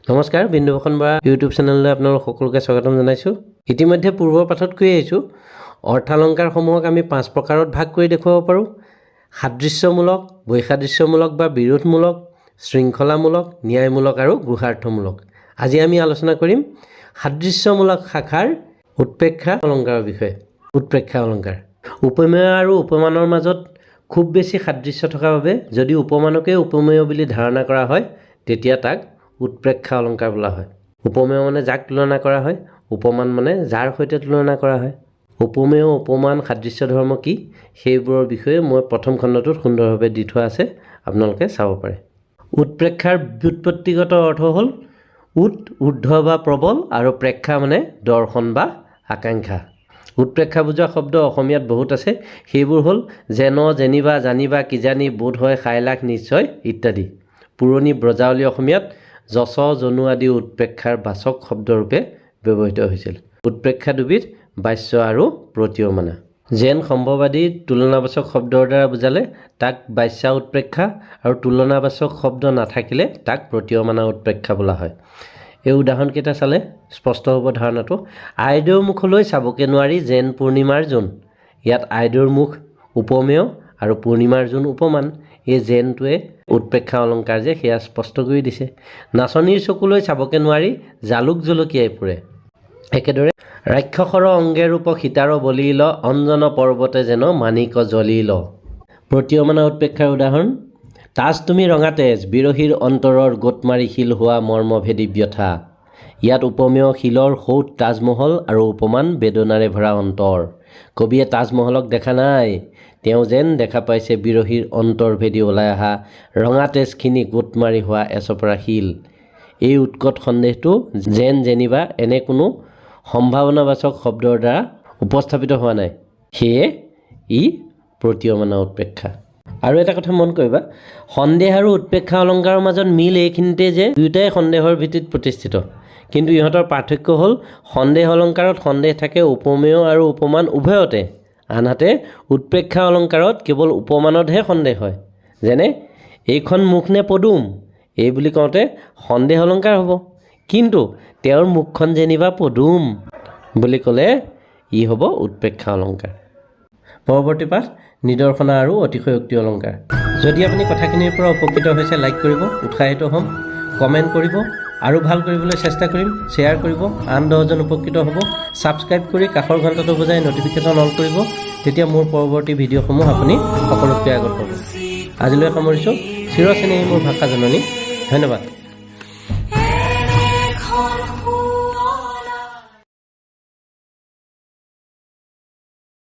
নমস্কাৰ, বিন্দুভূষণ বৰা ইউটিউব চেনেললৈ আপোনালোক সকলোকে স্বাগতম জনাইছোঁ। ইতিমধ্যে পূৰ্বৰ পাঠত কৈ আহিছোঁ, অৰ্থালংকাৰসমূহক আমি পাঁচ প্ৰকাৰত ভাগ কৰি দেখুৱাব পাৰোঁ: সাদৃশ্যমূলক, বৈসাদৃশ্যমূলক বা বিৰোধমূলক, শৃংখলামূলক, ন্যায়মূলক আৰু গূঢ়াৰ্থমূলক। আজি আমি আলোচনা কৰিম সাদৃশ্যমূলক শাখাৰ উৎপ্ৰেক্ষা অলংকাৰৰ বিষয়ে। উৎপ্ৰেক্ষা অলংকাৰ: উপমেয় আৰু উপমানৰ মাজত খুব বেছি সাদৃশ্য থকা বাবে যদি উপমানকে উপমেয় বুলি ধাৰণা কৰা হয়, তেতিয়া তাক উৎপ্ৰেক্ষা অলংকাৰ বোলা হয়। উপমেয় মানে যাক তুলনা কৰা হয়, উপমান মানে যাৰ সৈতে তুলনা কৰা হয়। উপমেয়, উপমান, সাদৃশ্য ধৰ্ম কি, সেইবোৰৰ বিষয়ে মই প্ৰথম খণ্ডটোত সুন্দৰভাৱে দি থোৱা আছে, আপোনালোকে চাব পাৰে। উৎপ্ৰেক্ষাৰ ব্যুৎপত্তিগত অৰ্থ হ'ল উৎ ঊৰ্ধ্ব বা প্ৰবল আৰু প্ৰেক্ষা মানে দৰ্শন বা আকাংক্ষা। উৎপ্ৰেক্ষা বুজোৱা শব্দ অসমীয়াত বহুত আছে। সেইবোৰ হ'ল যেন, যেনিবা, জানিবা, কিজানি, বোধ হয়, সাইলাখ, নিশ্চয় ইত্যাদি। পুৰণি ব্ৰজাৱলী অসমীয়াত যচ, জনু আদি উৎপ্ৰেক্ষাৰ বাচক শব্দৰূপে ব্যৱহৃত হৈছিল। উৎপ্ৰেক্ষা দুবিধ, বাচ্য আৰু প্ৰতীয়মানা। যেন, সম্ভৱ আদি তুলনাবাচক শব্দৰ দ্বাৰা বুজালে তাক বাচ্যা উৎপ্ৰেক্ষা আৰু তুলনাবাচক শব্দ নাথাকিলে তাক প্ৰতীয়মানা উৎপ্ৰেক্ষা বোলা হয়। এই উদাহৰণকেইটা চালে স্পষ্ট হ'ব ধাৰণাটো। "আইদেউৰ মুখলৈ চাবকে নোৱাৰি, যেন পূৰ্ণিমাৰ জোন।" ইয়াত আইদেউৰ মুখ উপমেয় আৰু পূৰ্ণিমাৰ জোন উপমান। এই যেনটোৱে উৎপ্ৰেক্ষা অলংকাৰ যে সেয়া স্পষ্ট কৰি দিছে। "নাচনীৰ চকুলৈ চাবকে নোৱাৰি, জালুক জলকীয়াই পোৰে।" একেদৰে, "ৰাক্ষসৰ অংগে ৰূপ সীতাৰ বলিল, অঞ্জন পৰ্বতে যেন মাণিক জ্বলিল।" প্ৰতীয়মানা উৎপ্ৰেক্ষাৰ উদাহৰণ: "তাজ তুমি ৰঙা তেজ, বিৰহীৰ অন্তৰৰ গোট মাৰি শিল হোৱা মৰ্মভেদী ব্যথা।" ইয়াত উপমেয় শিলৰ সৌধ তাজমহল আৰু উপমান বেদনাৰে ভৰা অন্তৰ। কবিয়ে তাজমহলক দেখা নাই, তেওঁ যেন দেখা পাইছে বিৰহীৰ অন্তৰ ভেদি ওলাই অহা ৰঙা তেজখিনি গোট মাৰি হোৱা এচপৰা শিল। এই উৎকট সন্দেহটো যেন, যেনিবা এনে কোনো সম্ভাৱনাবাচক শব্দৰ দ্বাৰা উপস্থাপিত হোৱা নাই, সেয়ে ই প্ৰতীয়মানা উৎপ্ৰেক্ষা। আৰু এটা কথা মন কৰিবা, সন্দেহ আৰু উৎপ্ৰেক্ষা অলংকাৰৰ মাজত মিল এইখিনিতে যে দুয়োটাই সন্দেহৰ ভিত্তিত প্ৰতিষ্ঠিত। কিন্তু ইহঁতৰ পাৰ্থক্য হ'ল, সন্দেহ অলংকাৰত সন্দেহ থাকে উপমেয় আৰু উপমান উভয়তে, আনহাতে উৎপ্ৰেক্ষা অলংকাৰত কেৱল উপমানতহে সন্দেহ হয়। যেনে, "এইখন মুখ নে পদুম?" এই বুলি কওঁতে সন্দেহ অলংকাৰ হ'ব, কিন্তু "তেওঁৰ মুখখন যেনিবা পদুম" বুলি ক'লে ই হ'ব উৎপ্ৰেক্ষা অলংকাৰ। পৰৱৰ্তী পাঠ নিদৰ্শনা আৰু অতিশয়োক্তি অলংকাৰ। যদি আপুনি কথাখিনিৰ পৰা উপকৃত হৈছে, লাইক কৰিব, উৎসাহিত হ'ম। কমেণ্ট কৰিব, আৰু ভাল কৰিবলৈ চেষ্টা কৰিম। শ্বেয়াৰ কৰিব, আন 10জন উপকৃত হ'ব। ছাবস্ক্ৰাইব কৰি কাষৰ ঘণ্টাটো বজাই ন'টিফিকেশ্যন অন কৰিব, তেতিয়া মোৰ পৰৱৰ্তী ভিডিঅ'সমূহ আপুনি সকলোতকৈ আগত পাব। আজিলৈ সামৰিছোঁ। চিৰচেনেহী মোৰ ভাষা জননী। ধন্যবাদ।